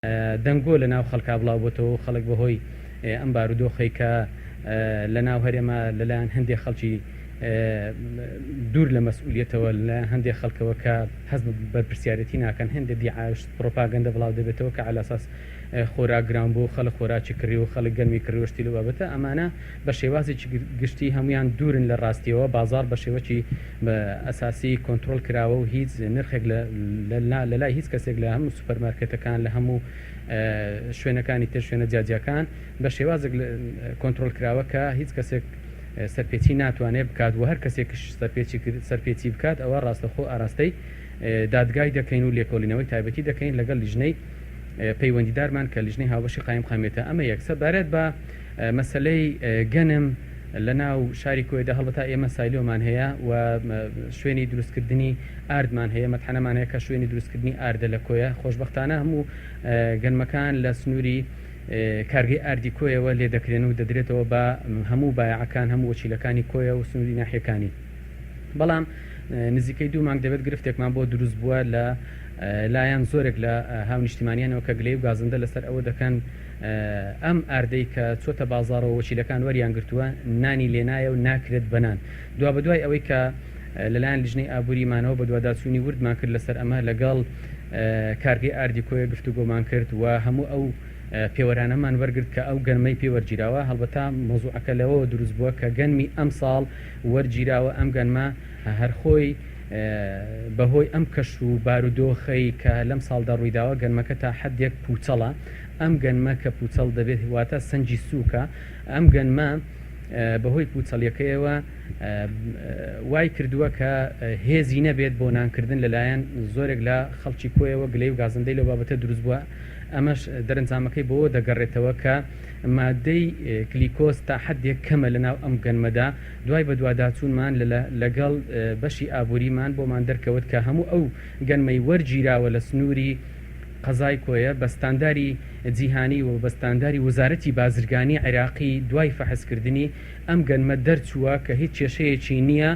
دەنگۆ لە ناو خەڵکا بڵاو بۆتەوە و خەڵک بە هۆی ئەم بارودۆخەی کە لە ناو هەرێما لە لایەن هەندێ خەڵکی دوور لە مەسئولیەتەوە لە لایەن هەندێ خەڵکەوە کە هەست بە بەرپرسیارێتی ناکەن هەندێ دیعایە و پرۆپاگەندە بڵاو دەبێتەوە کە عەلاساس خۆراک گران بوو خەڵک خۆراکی کڕی و خەڵک گەنمی کڕی و شتی لەو بابەتە ئەمانە بە شێوازێکی گشتی هەموویان دوورن لە ڕاستیەوە بازاڕ بە شێوەکی ئەساسی کۆنترۆڵ کراوە و هیچ نرخێک لە لای هیچ کەسێک لە هەموو سوپەرمارکێتەکان لە هەموو شوێنەکانی تر شوێنە جیاجیاکان بە شێوازێک کۆنترۆڵ کراوە کە هیچ کەسێک سەرپێچی ناتوانێت بکات و هەر کەسێکش سەرپێچی بکات ئەوە ڕاستەخۆ ئاراستەی دادگای دەکەین و لێکۆڵینەوەی تایبەتی دەکەین لەگەڵ لیژنەی پەیوەندیدارمان کە لیژنەی هاوبەشی قایمقامیەتە ئەمە یەک سەبارەت بە مەسەلەی گەنم لە ناو شاری کۆیەدا هەڵبەتە ئێمە سایلۆمان هەیە و شوێنی دروستکردنی ئاردمان هەیە مەتحەنەمان هەیە کە شوێنی دروستکردنی ئاردە لە کۆیە خۆشبەختانە هەموو گەنمەکان لە سنووری کارگەی ئاردی کۆیەوە لێ دەکرێن و دەدرێتەوە بە هەموو بایعەکان هەموو وەکیلەکانی کۆیە و سنووری ناحیەکانی بەڵام نزیکەی دوو مانگ دەبێت گرفتێکمان بۆ دروست بووە لە لایەن زۆرێک لە هاونیشتیمانیانەوە کە گلەیی و گازندە لەسەر ئەوە دەکەن ئەم ئاردەی کە چۆتە بازاڕەوە وەکیلەکان وەریان گرتووە نانی لێنایە و ناکرێت بە نان. دوابەدوای ئەوەی کە لەلایەن لیژنەی ئابووریمانەوە بەدواداچوونی وردمان کرد لەسەر ئەمە لەگەڵ کارگەی ئاردی کۆیە گفتوگۆمان کرد و هەموو ئەو پێوەرانەمان وەرگرت کە ئەو گەنمەی پێ وەرگیراوە هەڵبەتە مەوزوعەکە لەوەوە دروست بووە کە گەنمی ئەمساڵ وەرگیراوە ئەم گەنمە هەر خۆی بەهۆی ئەم کەش و بارودۆخەی کە لەم ساڵدا ڕوویداوە گەنمەکە تا حەدێک پوچەڵە، ئەم گەنمە کە پوچەڵ دەبێت واتە سەنگی سووکە، ئەم گەنمە بەهۆی پوچەڵیەکەیەوە وای کردووە کە هێزی نەبێت بۆ نانکردن لەلایەن زۆرێک لە خەڵکی کۆیەوە گلەی و گازندەی لەو بابەتە دروست بووە، ئەمەش دەرەنجامەکەی بەوە دەگەڕێتەوە کە مادەی گلیکۆز تا حەدێک کەمە لەناو ئەم گەنمەدا، دوای بەدواداچوونمان لەگەڵ بەشی ئابووریمان بۆمان دەرکەوت کە هەموو ئەو گەنمەی وەرگیراوە لە سنووری قەزای کۆیە بە ستانداری جیهانی و بە ستانداری وەزارەتی بازرگانی عێراقی دوای فەحسکردنی ئەم گەنمە دەرچووە کە هیچ کێشەیەکی نییە.